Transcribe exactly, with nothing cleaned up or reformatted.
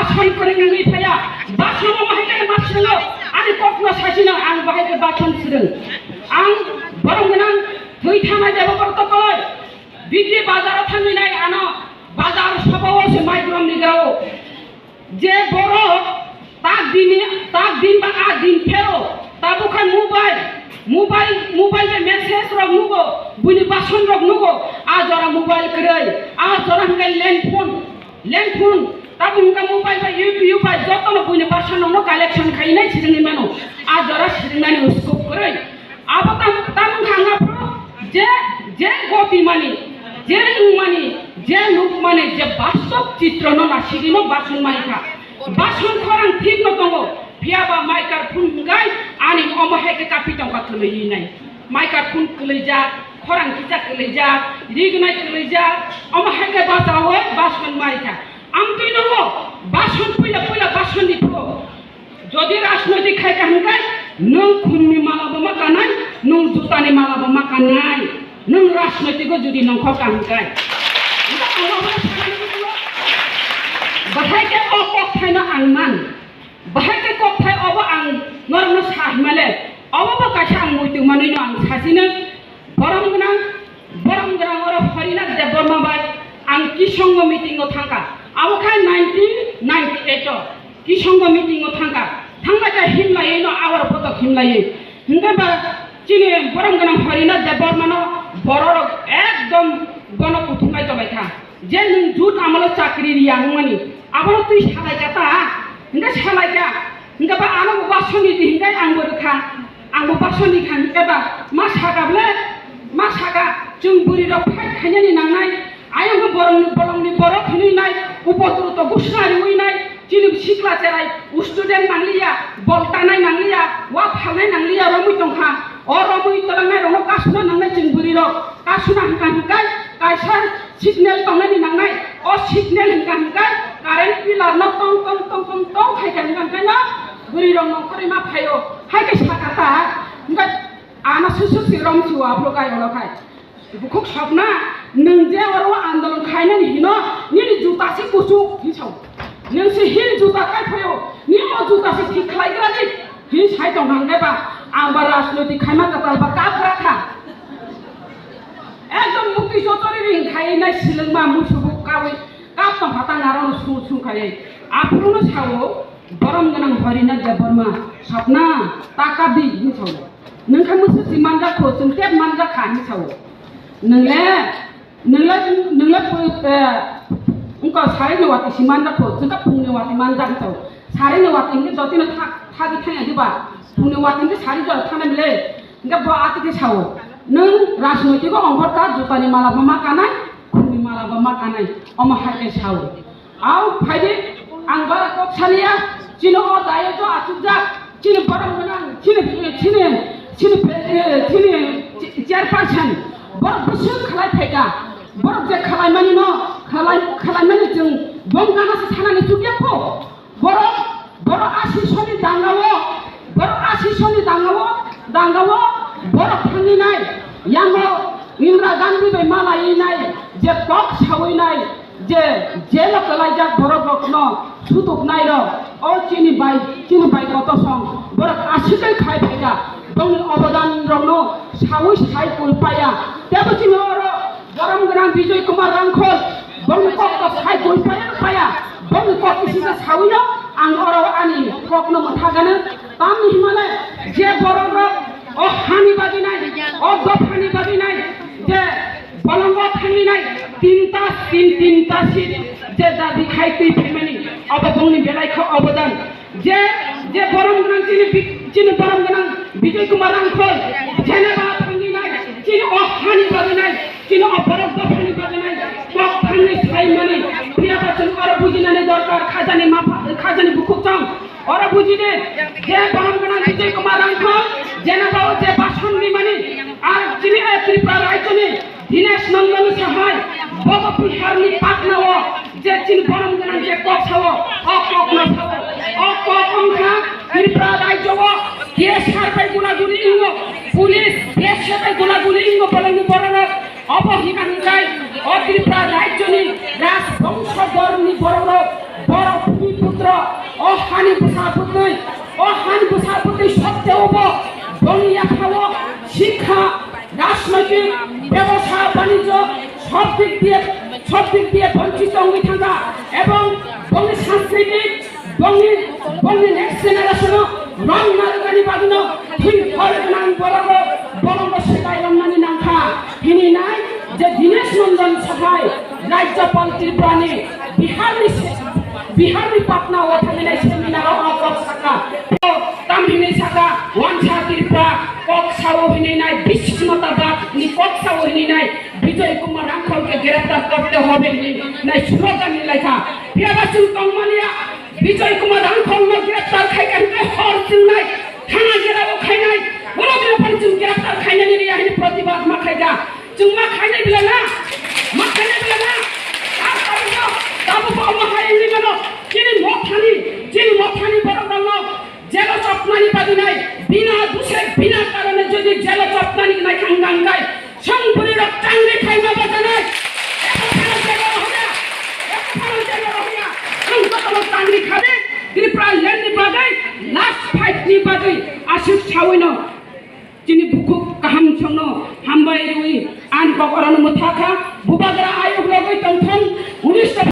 Bason kwrwng wngwi phaiya, bason omo hai khe ma swrwngo, ani kokno sasino ang bahai khe bason swrwng. Ang borok gwnang thwi thangnai debo borok to koloi. Bidi bazaro thangwi nai ano, bazar sobao se maigromni grao. Je borok tak dini, tak din ba a din phero, tabuk kha mobile, mobile, mobile bai message rok nugo, buini bason rok nugo, a jora mobile kwrwi, a jora hwnkhe land phone. Lengthun, tabuk hwnkha mobile bai YouTube bai jotono buini bason rokno collection khainai swrwngwi mano. A jora swrwngnani scope kwrwi. Abo tam, tam wngkha ang aphuru je, je goti mani, je wngmani, je nukmani, je bastob chitrono nasigwino bason mankha. Bason khorang thikno tongo, phiyaba microphone hwnkhe ani omo hai khe kapi tongkha kwlwi nai. Microphone kwlwijak, khorang kisa kwlwijak, rignai kwlwijak, omo hai khe bachaui bason mankha. Amtwi nogo bason puila puila basonni pho. Jodi rajnoitik khai ka hwnkhe nwng khumni mala bo ma kanai, nwng jutani mala bo ma kanai, nwng rajnoitiko jodi nongkhor ka hwnkhe. Bahai khe o kok thaino ang man. Bahai khe kokthai obo ang norokno sa hwnmale, obo bo kaisa ang muitu manwino ang sachino borom gwnang, borom gwnang oro Harinath Debbarma bai ang Kisongo meeting o thangkha. Abo khai nineteen ninety eight o Kisongo meeting o thangkha. Thangbai khe himlaiwi no awar botok himlaiwi. Hwnkhe ba chini borom gwnang Harinath Debbarma no bororok ekdom bono kuthumlai tonglaikha. Je nwng jut amalo chakri riya hwnmani, abono twi salaikha ta, hwnkhe salaikha, hwnkhe ba ano bo basoni di hwnkhe ang bo rwkha, ang bo basoni kha hwnkhe ba ma saka ble, ma saka chwng bwrwi rok fight khainani nangnai, ayang bo borokni bolongni borok hinwi nai, upotru to gusna riwi nai, chini sikla cherai student nangliya, bol tanai nangliya, wa phalnai nangliya romwi tongkha, o romwi twlangnai rokno kasuna nangnai chwng bwrwi rok, kasuna hwnkha hwnkhe kaisa signal tongnani nangnai, o signal hwnkha hwnkhe current pillar no tong tong tong tong tong khai kha hwnkha hwnkhe no bwrwi rok nongkhorwi ma phaio, hai khe saka ta, hwnkhe ano susuk si rom si wa phlo kai olo khai. Bukhuk sokna, nwng je oro andolon khainani hino, nini juta si kuchuk hi sao. Nwng si heel juta kai phaio, ni o juta si thik khlai gra di. Hi sai tong hang ba, ang ba rajnoitik khaima kwtal ba kap gra kha. Ekdom mukti chochori ring khai nai silingma musubu kawi kap tong hata ngarong sung sung khai. Aphuru no sao, borom gwnang Harinath Debbarma, sokna, taka di, hi sao. Nwng kha musu si manjak kho, chwng tep manjak kha, hi sao. Nwng le, nwng le, nwng le, eh, wngkha sari ni wati si manjak kho, chwng kha phung ni wati manjak, hi sao. Sari ni wati hwnkhe jotino thak, thagwi thangya diba? Phung ni wati hwnkhe sari jora thangna bile. Hwnkhe bo atwi khe sao, nwng rajnoitik o ongkhor kha, juta ni mala bo ma kanai, khum ni mala bo ma kanai, omo hai khe sao. Au phaidi, ang bara kok saliya, chini o dayo jo achukjak, chini borom gwnang, chini, chini, chini, chini chairperson, borok bwswk khlai phaikha, borok je khlai mani no, khlai, khlai mani chwng bom gana se sanani chukya kho. Borok, borok a sisoni dangao, borok a sisoni dangao, dangao, borok thangwi nai, yango Indira Gandhi bai malaiwi nai, je kok sawi nai, je jelo kwlaijak borok rokno sutuk nai rok, o chini bai, chini bai koto song, borok aswk khai phaikha, bongni obodan rokno sawi sai kul paya, tebo chini oro Borom gwnang Bijoy Kumar Rangkhol, bongni kok to sai koi paya paya, bongni kok kisi sa sawino ang oro ani kokno mwthagano, tamni himale je borok rok o hani bagwi nai, o dophani bagwi nai, je bolongo thangwi nai, tinta, tin, tinta seat je dabi khai twi phaimani, obo bongni belai khe obodan. Je, je borom gwnang chini bi-, chini borom gwnang Bijoy Kumar Rangkhol, Geneva thangwi nai, chini o hani bagwi nai, chini o borok dophani bagwi nai, kok thangwi sai mani, phiya ba chwng oro bujinani dorkar, khajani mapha, khajani bukhuk chong, oro bujidi, je borom gwnang Bijoy Kumar Rangkhol, Geneva o je bason rimani, ar chini o Tripura rajyoni Dinesh Nandan Sahai, bobo Biharni Patna o, je chini borom gwnang je kok sao, o kok no sao, o kok wngkha Tripura rajyo o T S R bai gulaguli wngo, police T S R bai gulaguli wngo, bolongni bororok, obo hika hwnkhe o Tripura rajyoni rajbongso dorni bororok, borok bhumi putra Ani bwsa bwtwi, o hani bwsa bwtwi sotteo bo bongni yaphao sikha, rajnoitik, bebosa, banijyo sob dik diye, sob dik diye bonchito wngwi thangkha, ebong bongni sanskritik, bongni, bongni next generation-o rong narwknani bagwino thwi hor gwnang borokno, borokno swkang rwnani nangkha. Hini nai je Dinesh Nandan Sahai, Rajyapal Tripurani, Biharni se-, Biharni Patna o thangwi seminar o ang kok sakha. Tam hinwi sakha, wansa Tripura kok sao hinwi nai, Bismata Bad ni kok sao hinwi nai, Bijoy Kumar Rangkhol ke giraftar korte hobe hinwi nai slogan ni laikha. Phiya ba chwng tongmani ya, Bijoy Kumar Rangkhol no giraftar khai kha hinwi hor chwngnai, thana gherao khainai, bono bini phani chwng giraftar khainani riya hinwi protibad ma khaikha. Chwng ma khainai bela na? Ma khainai bela na? Tabuk no, tabuk bo omo hai wngwi mano. Chini mothani, chini mothani borok rokno jelo chopnani bagwi nai, bina dushe, bina karone jodi jelo chopnani nai kha hwnka hwnkhe, song bwrwi rok changri khaima bajanai. Eko phano jelo rohya, eko phano jelo rohya. Ang jotono changri khabe, Tripura land ni bagwi, last fight ni bagwi, aswk sawino. Chini bukhuk kaham chwngno hambai rwi, ani kok oroni mwthakha, bubagra ayuk logwi tongthong, unis